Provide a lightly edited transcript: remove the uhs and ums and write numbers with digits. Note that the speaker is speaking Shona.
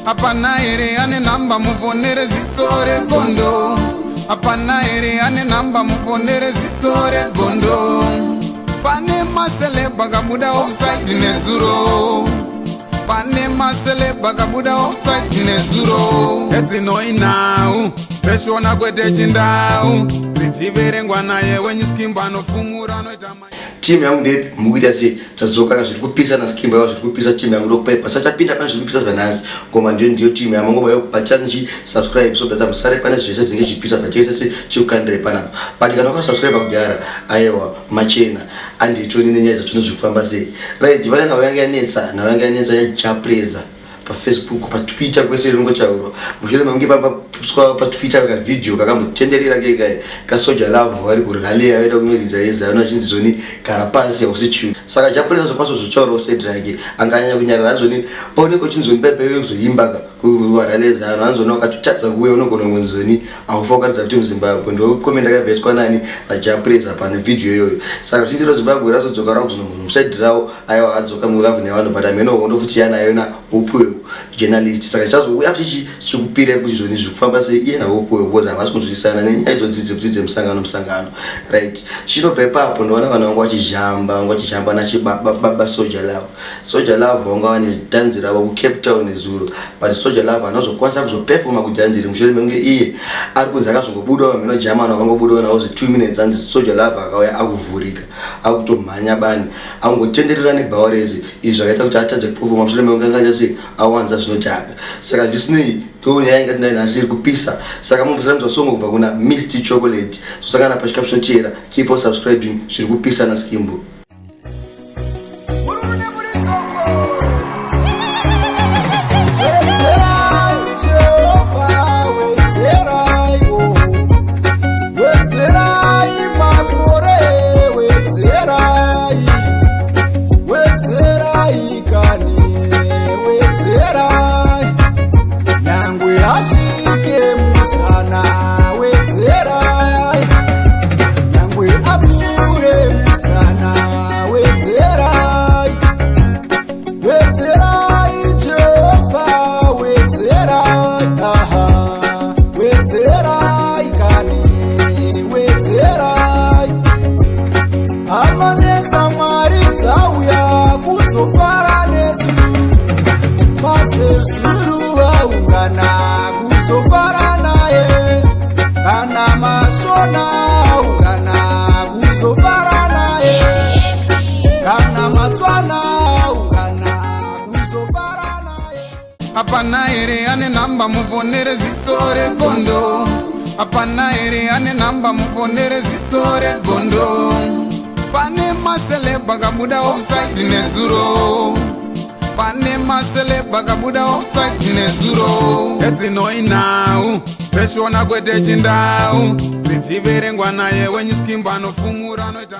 Hapana here ane nhamba muponere ziso regondo? Hapana here ane nhamba muponere ziso regondo? Pane maceleb akabuda offside nezuro. Pane maceleb akabuda offside nezuro. Edzinoi nhau dzeshona kwete chindau dzichiverengwa naye wenyuskimbo anofumura anoita. Timu yangu ndepi? Mukuita sei? Tadzoka, zviri kupisa naSkimbo yavo, zviri kupisa. Timu yangu ndokupai pasachapinda pane zviri kupisa zvanhasi. Ngoma ndiyo timu yamangoba yo. Subscribe so that musare pane zvese dzinenge zvichipisa zvachaisa se chikukandire panapa. But kana wakasubscribe kudhara, aiwa, machena anditoni nenyaya dzatino zviri kufamba sei. Right, pane nhau yanga yanetsa, nhau yanga yanetsa yaJah Prayzah paFacebook, paTwitter, kwese ringotaurwa mushure mekunge papuswa paTwitter kavhidhiyo kakambotenderera kekai kaSoul Jah Love vari kurally vaida kunoridza yeZANU, achinzi zoni gara pasi, hausi chinhu. Saka Jah Prayzah zokwanisa kuzotaurawo side rake, anganyanya kunyarara. Anzoni paoneka uchinzoni paipai kuzoimbaka kurally yeZANU, anzoni wakatotadza kuuya, unogona kunzoni haufa wakaridza kuti muZimbabwe. Ndo comment akabvaiswa nani naJah Prayzah pane vhidhiyo iyoyo. Saka zvichinjiro Zimbabwe razodzoka rakuzono muside rawo, aiwa, adzoka mulove nevanhu, but ameno hondo futi yanayo naHopewell journalist. Saka chichazouya futi chikupire kuti zvoni zviri kufamba sei iye naHopewell, because havasi kunzwisisana nenyaya idzodzi futi dzemusangano musangano. Right, chinobva ipapo, ndoona vanhu vanga vachijamba, vanga vachijamba nachibaba Soul Jah Love. Soul Jah Love vanga vane dhanzi ravo kuCape Town nezuro, but Soul Jah Love anozokwanisa kuzopefoma kudhanzi iri mushure mekunge iye ari kunzi akazongobudawo mheno German, akangobudawo nawo zve2 minutes. Anzi Soul Jah Love akauya akuvhurika, akutomhanya bani, angotenderera nebhawa rezi. Izvi zvakaita kuti atadze kupefoma mushure mekunge anga achasi awanza zvinodhaka. Saka zvisinei, ndo nyaya ingati ndai nhasi iri kupisa. Saka mumbusaramidza song kubva kuna Mr Chocolate. Zosangana pachikapu chinoteera. Keep on subscribing, zviri kupisa naSkimbo. Murume muri tsoko. Wedzerai Jehovha, wedzerai, oh. Wedzerai makore, wedzerai, wedzerai kani, wedzerai nyangwe asvike musana, wedzerai nyangwe apure musana, wedzerai, wedzerai Jehovha, wedzerai, aha, wedzerai kani, wedzerai. Hama neshamwari dzauya kuzofara nesu, mazezuru aungana kuzofara naye, kana mashona aungana kuzofara naye, kana matswana aungana kuzofara naye. Hapana here ane nhamba muponere ziso regondo? Hapana here ane nhamba muponere ziso regondo? Pane maceleb akabuda offside nezuro. Pane maceleb akabuda offside nezuro. Edzinoi nhau dzeshona kwete chindau dzichiverengwa naye wenyuskimbo anofumura anoita.